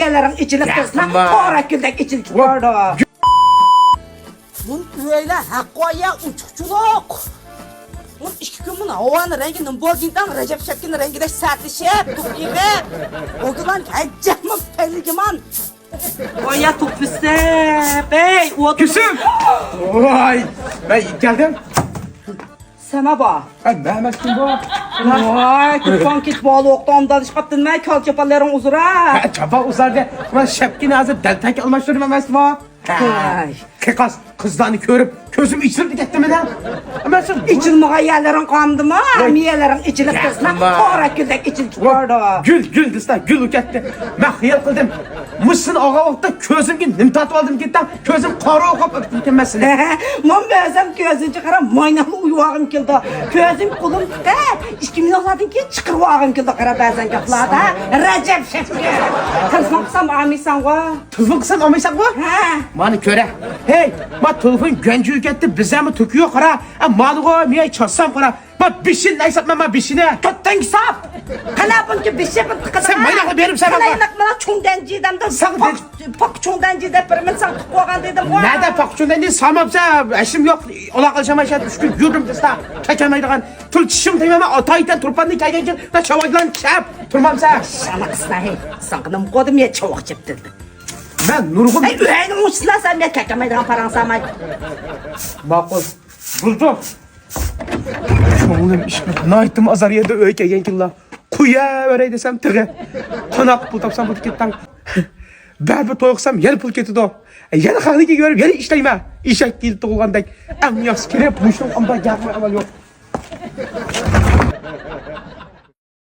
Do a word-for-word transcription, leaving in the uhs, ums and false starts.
يەرلىرىڭ ئېچىلىپ تۇرسىنا، قارا گۈلدەك ئېچىلىپ بارىدۇ. بۇ ئۆيلەر ھەققايە ئوچۇقچىلىق. بۇ ئىككى كۈن بۇ ھاۋانىڭ رەڭگى نېمە بولدى دەڭ؟ رەجەپ شەپكىنىڭ رەڭگىدەك سەتلىشىپ، تۇرۇپ ئېغىپ. بولدىلا ئەجەبمۇ پەلگىمان. ئايا توپىسىپ، ئەي، ئۇ گۈلسۈم! ۋاي، مەن يېتىپ كەلدىم. سەن بار. ئەي، مەن ئەمەس، كىم بۇ؟ ۋاي، تۇرپان كېچە بالىۋاقتا ئامدان ئىش قاپتىن مەن، كال چاپانلىرىڭ ئۇزۇرا. ھە، چاپان ئۇزاردى. مەن شەپكىنى ھازىر دەلپەككە ئالماشتۇردۇم ئەمەسمۇ؟ ھە. ۋاي. قىقاس قىزلارنى كۆرۈپ كۆزۈم ئېچىلدى كەتتى مېنىڭ. ئەمەسمۇ؟ ئېچىلمىغان يەرلىرىڭ قالمىدىمۇ؟ ۋاي. ھەممە يەرلىرىڭ ئېچىلىپ تۇرسىنا، قارا گۈلدەك ئېچىلىپ بارىدۇ. گۈل، گۈل دېسە گۈل بولۇپ كەتتى. مەن خىيال قىلدىم. مۇشۇنى ئالغان ۋاقىتتا كۆزۈمگە نېمە تارتىۋالدىم كېتەڭ؟ كۆزۈم قارا قاپ ئۆتتىمىكەن مەن سېنى. مەن بەزەن كۆزۈمچە قاراپ مايناقنى ئۇيۇۋالغۇم كېلىدۇ. كۆزۈم قولۇم تىقى ئىككى مىنۇتلاردىن كېيىن چىقىرىۋالغۇم كېلىدۇ. قارا بەزەن گەپلەردە. رەجەپ شەپكە. تېلېفون قىلسام ئالمايسەنغۇ. تېلېفون قىلسام ئالمايسەنغۇ؟ ھە. مانا كۆرە. ھەي، ما تېلېفون گەنجىگە كەتتى، بىزەمۇ تۆكۈيۈ قارا. ئە، مانىغۇ، مېنى چالسام قارا. ما بېشىنى ئەيسەپ، ما، ما بېشىنى. توتتەڭ ساپ. قانا بۇنچە بېشى بىر تىقىدا. سەن مايناقنى بېرىپ سەن قانا ماڭا. يېنىق مانا چوڭ دەنجى دەمدە. سەن پاق، پاق چوڭ دەنجى دەپ بېرىمەن، سەن تۇتۇپ قويغان دېدىم غۇ. نەدە پاق چوڭ دەنجى؟ ساماپسە، ئىشىم يوق. ئالاقىلىشالماي شەت ئۈچ كۈن يۈردۈم تېستا. چەكەلمەيدىغان. تىل چىشىم تەگمەيمەن، ئاتايتەن تۇرپاندىن كەلگەنكىن، بە چاۋاكلان چەپ تۇرمامسە. شالا قىسنا، ھەي. ساڭا نېمە قىلدىم يا چاۋاك چەپ تىلدە. مەن نۇرغۇن. ھەي، ئۆينىڭ ئۇچىسىنا سەن يا چەكەلمەيدىغان پاراڭ ساماي. ماقۇل. بولدى. كۆڭلۈم ئىشقىلىپ ناھايىتىمۇ ئازار يەردە ئۆيگە كەلگەنكىنلا. قوياۋېرەي دېسەم تېخى. قانداق پۇل تاپسام بۇ كېتەڭ. بەرىبىر توي قىلسام يەنە پۇل كېتىدۇ. يەنە خەقنىڭكىگە بېرىپ يەنە ئىشلەيمەن. ئېشەك يىلى تۇغۇلغاندەك. ئەڭ ياخشى كىرىپ مۇشۇنىڭ ئامدا گەپمۇ ئامال يوق.